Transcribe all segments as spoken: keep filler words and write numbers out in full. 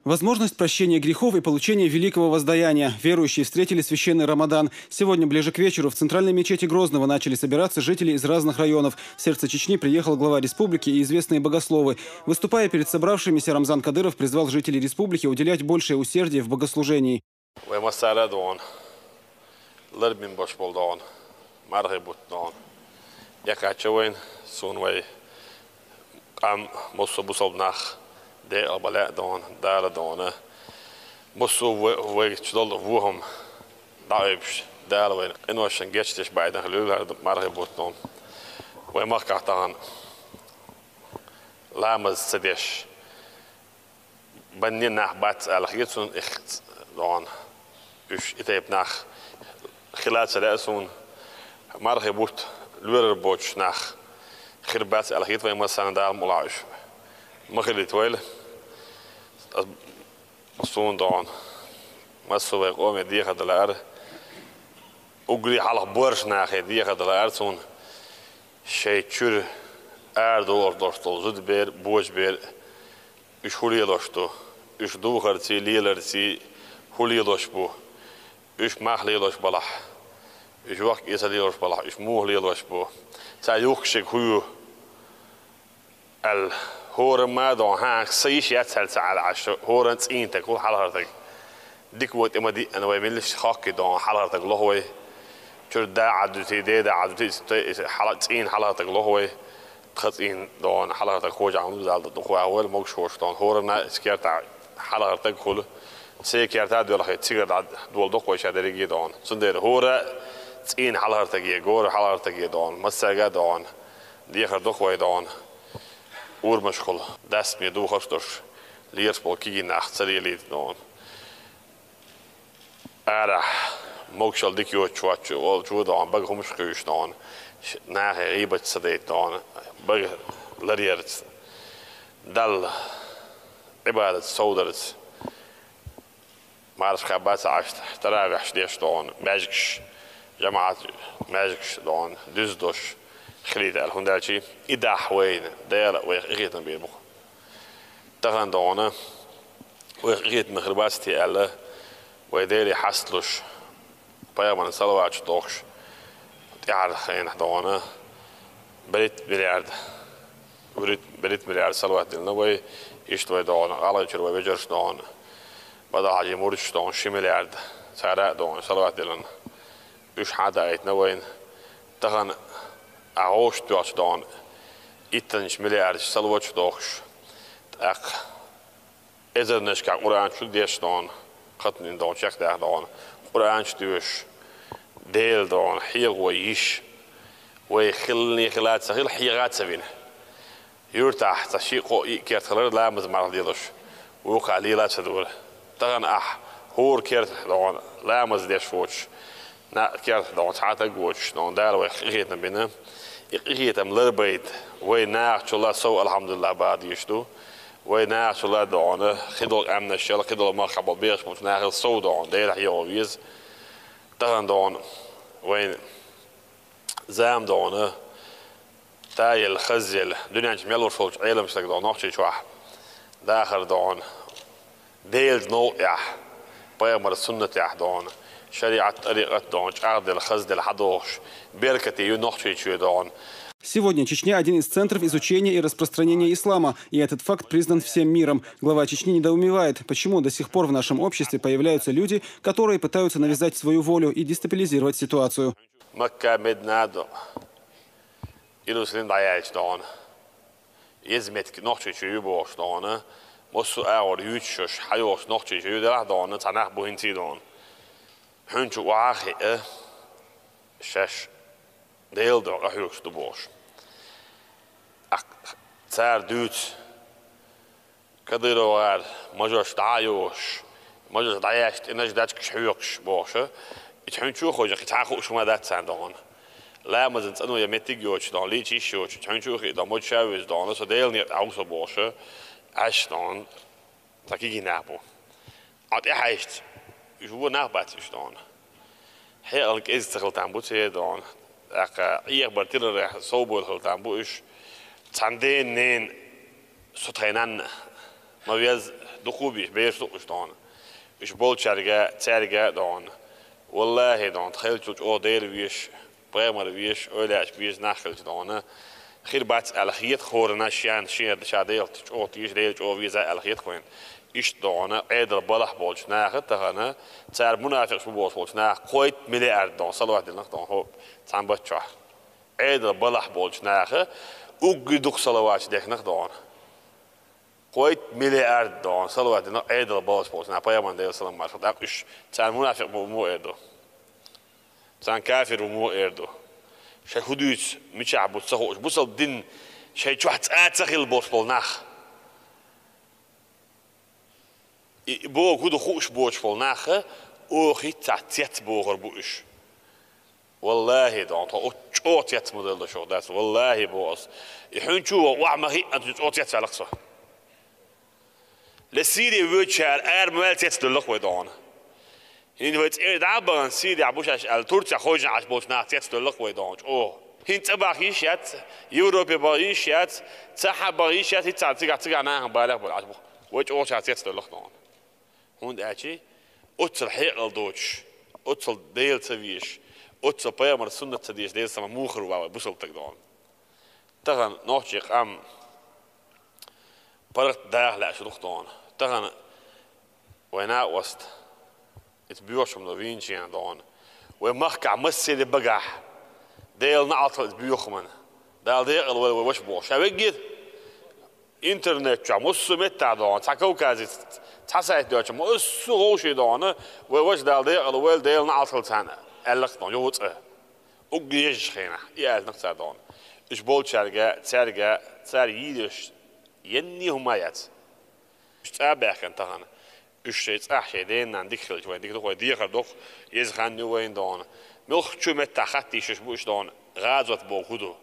Возможность прощения грехов и получения великого воздаяния. Верующие встретили священный Рамадан. Сегодня ближе к вечеру в центральной мечети Грозного начали собираться жители из разных районов. В сердце Чечни приехал глава республики и известные богословы. Выступая перед собравшимися, Рамзан Кадыров призвал жителей республики уделять большее усердие в богослужении. Вай массара дон, лармин бош бол дон, мархи бут дон. Якача вайн сун вай къам массо бусалба нах, декъа балаъ дон, Дала дона. Массо вай, вай чудал вухам даибш, Дала вайн къиношан гечдеш байдах люлар мархи бут дон. Вай махках тахан ламаз цадеш. Банне нах бац аьлла хетар сона, их дон. Уьш и тайпа нах хила ца лаьа сона, мархи бут лоьрар боцуш нах хир бац аьлла хетар вай массарна, Дала мукъ лахь уьш ма хилийта вайла. Сона дон, массо вай къоме дехар дан лаьара, уггаре хьалха боьрша нахе дехар дан лаьара сона, шайн чуьра арадовлар долуш долу зудабер, божабер, уьш хӀун лелош ду? Уьш духарций, леларций хӀун лелош бу? Уьш мах лелош балахь, уьш вахка эца лелош балахь, уьш муха лелош бу? Цхьа юхкашиг хӀун ю? Аьлла, хӀорамма а дон, хьан са йиш яц аьлла ца Ӏалаш, хӀоран цӀийнтаг хӀу хьалхартаг. Дика вон тӀе ма диъана вай меллаш хоккхий дон, хьалхартаг лоху вай. Чуьра да Ӏадуьтий, де да Ӏадуьтий, хьала-, цӀийна хьалхартаг лоху вай. Тха цӀийна дон, хьалхартаг хожа Ӏамзал дукха ваха вайла могуш хӀош дон. ХӀоранна а кертахь хьалхартаг хуьлу. Се керта а доьлхий, цигара дӀа дола доккхой ша дерриге а дон. Цундела хӀора цӀийна хьалхартаге, гора хьалхартаге дон, массаьрга а дон. Дехар доккхой дон. Урамашхула дастаме духарш долуш, лераш болу кегий нах ца лелийта дон. Арахь, могушалла дика йоцуш воцчу волчу дон, бага хӀумаш кхуьйсуш дон, нахе гӀийбат ца дайта дон, бага ларъярца, Далла Ӏибадат совдарца, маршха бац Ӏашта, таравихьаш деш дон, маьжгаш, жамаӀат маьжгаш дон, дуьзна долуш хилийта аьлла, хӀунда аьлча и дахь вайна, Дала вайх къинхетам бийр бу-кх. Тахана дона вайх къинхетам хир бац те аьлла, вай Деле хьасталуш, пайхамарна салаваташ дохуш, тӀаьхьара хенахь дона берхӀитта миллиард, берхӀитта миллиард салават диллина вай, иштта вай дона, гӀалгӀайчуьра вай вежарш дона, Бадал-Хьаьжин мурдаш дона ши миллиард, цара а дона салават диллина. Уьш хьан а даийтина вайна. Тахана а гӀовшт тоьхча дона иттанчу миллиардаш салаваташ дохуш, тӀаккха эзарнашкахь Къуръан чу деш дона, хатмин дона, чекхдаьхна дона, Къуръан чу доьшуш, Дела дона хьехо йиш, вай хилла а хила ца хилла, хьеха а ца вина. Юьртахь цхьа шиъ-кхоъ-иъ керт хилар ламаз марха лелош, вукхахь лела а ца дора. Тахана ахь хӀора керта дона ламаз деш воцуш, на-, керта дона цхьа а таг воцуш, дона Дала вайх къинхетам бина. И къинхетам ларбайта вай нахачул а сов, алхьамдулиллахӀ, баха дезаш ду. Вай нахачул а дона хи долу къаьмнашел, хи долу махкахь болу бехаш болчу нахал сов дона Дела хьехо веза. Тахана дона вайн зама дона таелла, хазъелла, дуьнен чу мел волуш волчу Ӏеламстаг дона Нохчийчохь дахар дона Делан новкъахь, пайхамаран суннатехь дона, шариӀат, тӀарикъат дона чӀагӀделла, хазделла хьадохуш, беркате ю Нохчийчоь дона. Сегодня Чечня — один из центров изучения и распространения ислама, и этот факт признан всем миром. Глава Чечни недоумевает, почему до сих пор в нашем обществе появляются люди, которые пытаются навязать свою волю и дестабилизировать ситуацию. Макка, Медина а дона, Иерусалим дӀаяьлча дона, еза меттиг Нохчийчоь ю бохуш дона, массо а агӀор юьйцуш йолуш хьайогӀуш Нохчийчоь ю делахь дона, цхьа нах бу хӀинца а дона. Хьуьнчу охьа а хиъна, шаьш Делан дуьхьа къахьоьгуш ду бохуш. Ахь цара дуьйцу, Кадыровгара мажош дӀа а йохуш, мажош дӀаяьшча, тӀе наж дачкаш хьоькхуш бохуша. И хьуьнчу а хойжа, кхин цхьа а хууш хӀума дац царна догӀана. Ламазан цӀано я меттиг а йоцуш догӀана, лийча йиш йоцуш, хьуьнчу а хиъ догӀана, мажа ша веза догӀана, со Делан некъа тӀехь ву со бохуша, Ӏаш догӀана, цхьа кегий нах бу. Ӏа тӀехьаьжча, уьш вон нах бац уьш догӀана. Хьекъал кӀезиг ца хила там бу церан догӀана. ТӀаккха Ӏехабар тиларехь совбойла хила там бу уьш. Цхьана ден-нен со тхайн нанна Ма вез дукху бийш, бераш дукха уж дона. Уж болчаьрга, цаьрга дона. Валлахьи дона, тхайлчул чӀогӀа Дела веш, пайхамар веш, ойлаьш беза нах хилча дона. Хир бац аьлла хета хӀорана шен, шен ша Дела чӀогӀа теша, Дела чӀогӀа веза аьлла хета хӀойн. Иштта дона, Ӏедал балахь болчу наха тахана, цара мунафикъаш бу бохуш болчу наха кхойтта миллиард дона, салават динах дона, хӀоп, цхьана бат чохь. Ӏедал балахь болчу наха угги дукха салаваташ дехнах дона. Кхойтта миллиард дона салават дина Ӏедал балаш болчу наха пайхамарна Делан салам маршал. ТӀаккха уьш царна мунафикъ бу муха эр ду? Царна кафир бу муха эр ду? Шайн хӀу дуьйцу, мичахь бу ца хууш, бусалба дин шайн чохь цӀа ца хилла болуш болу нах. И, и богу хӀу ду хууш боцуш болу наха, оха хӀинццехь цец бохур бу уьш. Валлахьи, дона, тхо оцу чӀогӀа цец ма делла шух дац. Валлахьи, боху ас. И хьуьнчу ван охьа ма хиъна, цу чӀогӀа цец ваьлла со. Ле Сири воьдучара ара ма ваьлла цец деллах вай дона. ХӀинца вай цӀера дӀа а бахана, Сирехь бу шаьш аьлла, Турцехь хожжина Ӏаш болчу наха цец деллах вай дона, чӀогӀа. ХӀинца цӀа баха йиш яц, Европе баха йиш яц, цхьа баха йиш яц, хӀинца цигахь, цигахь нахана балех бара Ӏаш бу. Вай чӀогӀа цара цец деллах дона. ХӀунда аьлча оццул хьекъал доцуш, оццул Дела ца везаш, оццул пайхамар суннат ца дезаш Делан сама муха хир ву вай бусалба стаг дона. Тахана нохчийн къам паргӀат даха лаьаш ду-кх дона. Тахана вай накъост, иза боьхачу хӀумано вийначу хенахь дона. Вай махкахь массеран багахь Делан неӀалт хила иза боьхачу хӀуманна. Дала декъала войла вай ваша бохуш. Ша веггира? Интернет чохь, массо а меттахь дона, цхьа кавказец, цхьа сайт доьлча, массо а вовшийн дона, вай ваша Дала декъала войла, Делан неӀалт хила царна аьлла-кх дона, юха цкъа. Уггар езачу хенахь, и аьлла-кх цара дона. Уьш болчаьрга, цаьрга, цара йийр йолуш, енний хӀума яц. Уьш цӀа а баьхкина тахана. Уьш шайн цӀахь шайн ден-нанна дика хилча, вайн дика ду-кх, вайн дехар ду-кх, еза хан ю вайн дона. Муьлххачу меттахь хатта йиш йолуш бу уьш дона, гӀазот боху хӀу ду.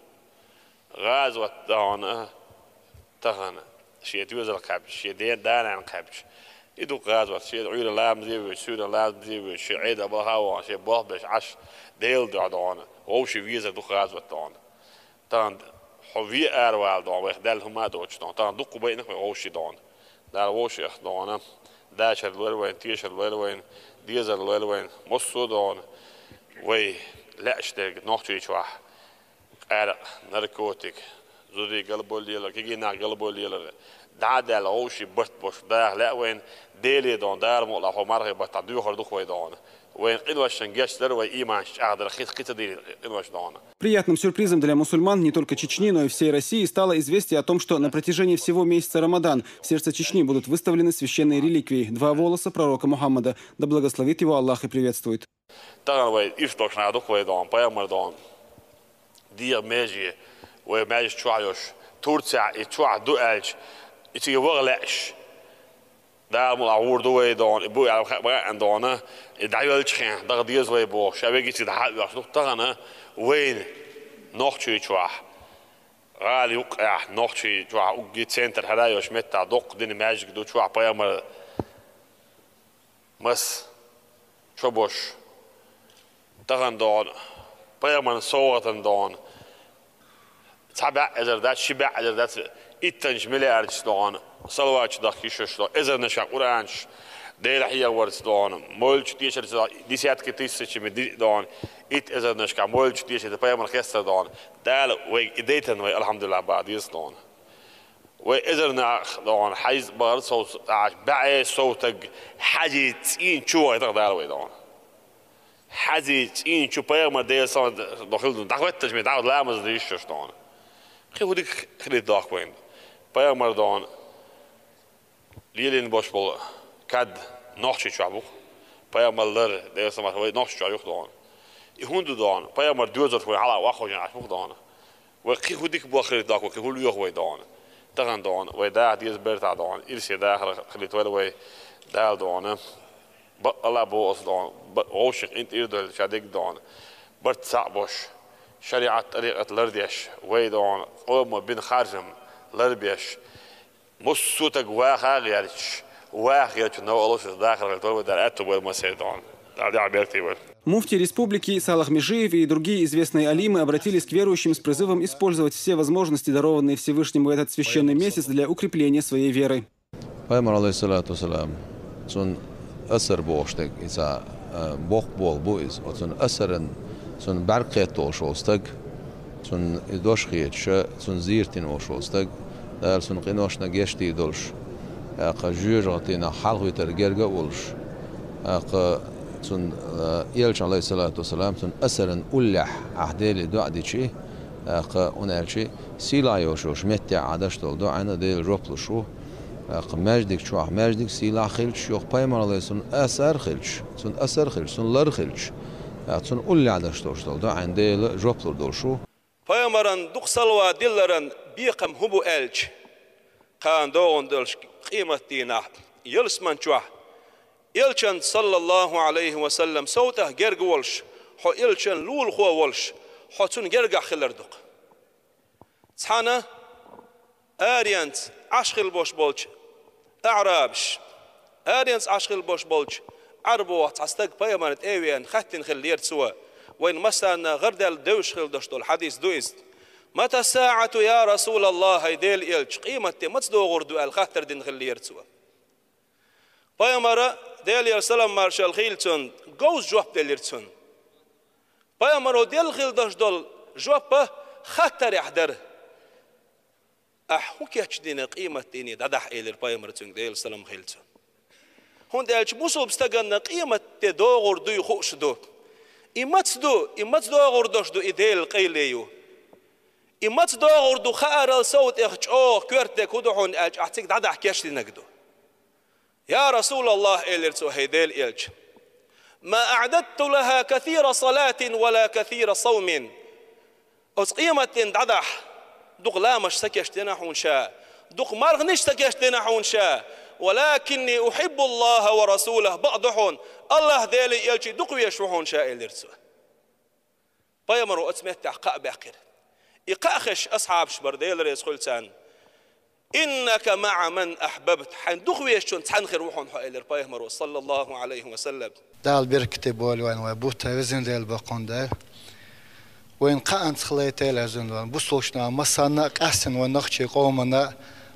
ГӀазот дона тахана, шен доьзал кхаьбча, шен ден-нана кхаьбча. И ду-кх гӀазот, шен Ӏуьйранна ламазе а воьдуш, суьйранна ламазе а воьдуш, шен Ӏедал балха а вахана, шен болх беш Ӏаш, Делан дуьхьа дона, вовшийн везар ду-кх гӀазот дона. Тахана хьо вен аравала дона, вайх даьлла хӀума а доцуш дона. Тахана дуккха байинарг вайн вовшийн дона. Дала вовшех дона дашар лойла вайн, тешар лойла вайн, дезар лойла вайн, массо а дона вай лаьаш дерг Нохчийчохь къаьркъа, наркотик, зудий галболлелар, кегий нах галболлелар, дӀа а даьлла вовшийн барт бош даха лаьа вайн, Деле дона, Дала мукъалахь хӀо мархий баттахь доьхур ду-кх вай дона. Вайн къиношна гечдар, вай ийманаш чӀагӀдар, хи-, кхин ца дийр къинош дона. Приятным сюрпризом для мусульман не только Чечни, но и всей России стало известие о том, что на протяжении всего месяца Рамадан в сердце Чечни будут выставлены священные реликвии, два волоса пророка Мухаммада, да благословит его Аллах и приветствует. Тахана вай ирс долуш нах ду-кх вай дона, пайхамар дона. ДегӀа меже, вай маьждиг чохь йолуш, Турцехь и чохь ду аьлча, и цига ваха лаьаш. Дала мукъалахь гӀур ду вай дона, и бу аьлла хаьа ма хаьа дона, и дӀайоьллачу хенахь даха деза вай бохуш, ша вегица дӀа а оьхуш ду-кх тахана вайна Нохчийчохь. ГӀала юккъехь, Нохчийчохь, угги центр хӀара а йолуш меттахь доккха дина маьждиг ду, чохь пайхамар мас чо бош. Тахана дона, пайхамарна совгӀатана дона. Цхьа бӀе эзар дац, ши бӀе эзар дац, иттанчу миллиардаш дона, салаваташ дахка йиш йолуш дона, эзарнашкахь Къуръанаш, Дела хьехаварца дона, мовлидаш дешарца, десятки тысячами ди-, дона, итт эзарнашкахь мовлидаш дешарца, пайхамар хестар дона. Дала вайга и дайтина вай, алхьамдулиллахӀ, баха деза дона. Вай эзар нах дона, хьайз бахар совца, бӀе совтаг хьаьжи цӀийна чу вахийтар Дала вай дона. Хьаьжи цӀийна чу пайхамар Делан салам дохуьллу дӀахӀоьттинчу ме дӀахӀоьттина ламаз дан йиш йолуш дона. Кхин хӀун дика хилийта дохку вайна? Пайхамар дона лелийна бош болу кад Нохчийчохь бу-кх. Пайхамар лар, Делан салам вай Нохчийчохь ю-кх дона. И хӀунда ду дона? Пайхамар доьзалш вай хьала охьахожийна Ӏаш бу-кх дона. Вай кхин хӀун дика боху хилийта дохку, кхин хӀун лоьху вай дона? Тахана дона, вай даха деза бертахь дона, ирсе дахар хилийтавелла вай Дала дона. Бакъалла а боху аса дона, ба-, вовшийн къинтӀера а довлла ша дерг дона. Барт цхьаъ бош, шариӀат, тӀарикъат лардеш, вай дона, къоман бина харжам ларбеш, массо а таг ваха а гӀерташ, ваха гӀертачу новкъарло шуьца дахар хилийтавелла вай Дала, аьтту бойла массеран дона. Дала дехьа беркате бойла. Муфтий республики Салах Межиев и другие известные алимы обратились к верующим с призывом использовать все возможности, дарованные Всевышним в этот священный месяц, для укрепления своей веры. Пайхамар, алейхиссалату вассалам, цун асар бохуш стаг, иза, а, боккха болу бу иза. Оцун асаран цун бӀаьрг кхетта волуш волу стаг, цун и дош хеташ, цун зийртина волуш волу стаг, Дала цун къиношна гечдийр долуш, тӀаккха жоьжахатина хьалхавитар герга а волуш, тӀаккха цун, а, элча, алейхиссалату вассалам, цун асаран уллехь ахь Деле доӀа дичи, тӀаккха, хӀунда аьлча, сийлахь йолуш йолуш меттехь ахь даш долу доӀана Дела жоп луш ву. ТӀаккха маьждиг чохь, маьждиг сийлахь хилча, юха пайхамар, алейхиссалам, цун асар хилча, цун асар хилча, цун лар хилча, тӀаккха цун уллехь даш долуш долу доӀана Дела жоп лур долуш ву. Пайхамаран дукха салават дилларан бекхам хӀун бу аьлча, кхана догӀун долуш къематдийнахь ялсаман чохь, элчан, саллаллаху алейхи ва саллам, сов тӀехь герга волуш, хьо элчан лулахо волуш, хьо цунна гергахь хилар ду-кх. Цхьана аренца Ӏаш хила бош болчу аӀрабаш, аренца Ӏаш хила бош болчу Ӏарбо цхьа стаг пайхамарна тӀе а веана, хаьттина хиллера цо, вайна массарна гӀарадаьлла девзаш хила дош долу хьадис ду иза: «Мата саӀату, я Расулаллах, хӀай Делан элча, къематде маца догӀур ду?» аьлла хаттар дина хиллера цо. Пайхамара, Делера салам-маршалла хуьлда цунна, говза жоп делира цунна. Пайхамаро делла хила дош долу жоп хаттарехь дара. «Ахь хӀун кечдина къематдийне дӀадахь?» — элира пайхамара цуьнга, Делера салам хуьлда цунна. ХӀунда аьлча бусулба стаганна къематде догӀур дуй хууш ду. И маца ду, и маца догӀур дош ду, и Делан къайле ю. И маца догӀур ду хаарал сов тӀех чӀогӀа коьртаниг хӀун ду хьуна аьлча, ахь цига дӀадахь кечдинарг ду. «Я Расулаллах, — элира цо, — хӀай Делан элча, ма аӀдадту лаха касира салатин ва ла касира саумин». Оцу къематдийнан дӀадахь дукха ламазаш ца кечдина хьуна ша, дукха марханаш ца кечдина хьуна ша, «валакинни ухиббуллаха ва расулах», бакъ ду хьуна, Аллах, Делан элчий дукха везаш ву хьуна ша, элира цо. Пайхамаро оцу меттехь кхаъ баьккхира. И кхаъ хезаш асхьабаш бара, Дела реза хуьлда царна. «Иннака маӀа ман ахьбабт», хьайн дукха везачунна цхьаьна хир ву хьуна хьо, элира пайхамаро, саллаллаху алейхи ва саллам. Дала беркате бойла вайн вай бутт, везан Дела, бакъонда. Вайн кхаанца хилайтайла, везан Дела, бусулбанаш массарна а, къаьстина вайн нохчийн къомана а,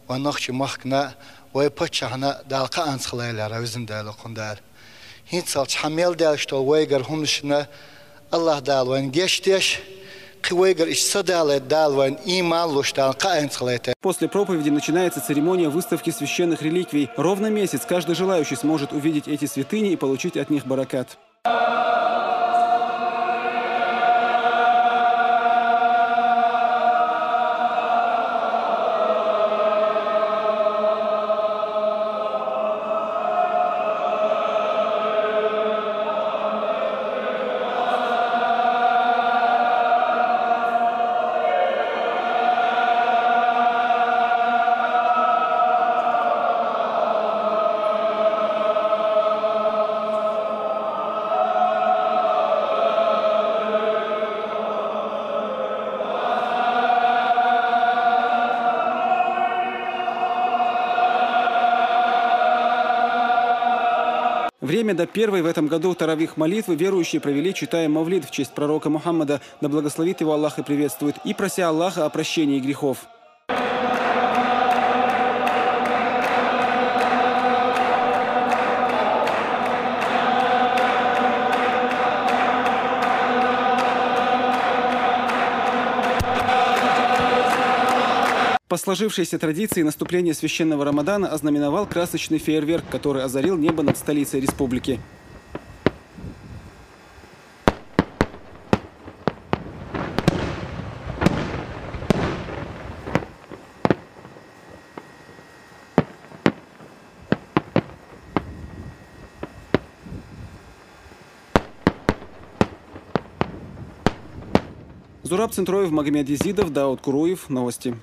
вайн нохчийн махкана а, вайн паччахьна а Дала кхаанца хилайла, везан Дела, бакъонда. ХӀинццалц хьан мел даьллаш долу вайгара хӀуманашна Аллах Дала вайна гечдеш, кхин вайгара иштта ца далайта Дала вайна ийман луш, Дала кхаанца хилайта. После проповеди начинается церемония выставки священных реликвий. Ровно месяц каждый желающий сможет увидеть эти святыни и получить от них баракат. Время до первой в этом году таравих молитвы верующие провели, читая мавлид в честь пророка Мухаммада, да благословит его Аллах и приветствует, и прося Аллаха о прощении грехов. По сложившейся традиции наступление священного Рамадана ознаменовал красочный фейерверк, который озарил небо над столицей республики. Зураб Центроев, Магомед Езидов, Дауд Куруев. Новости.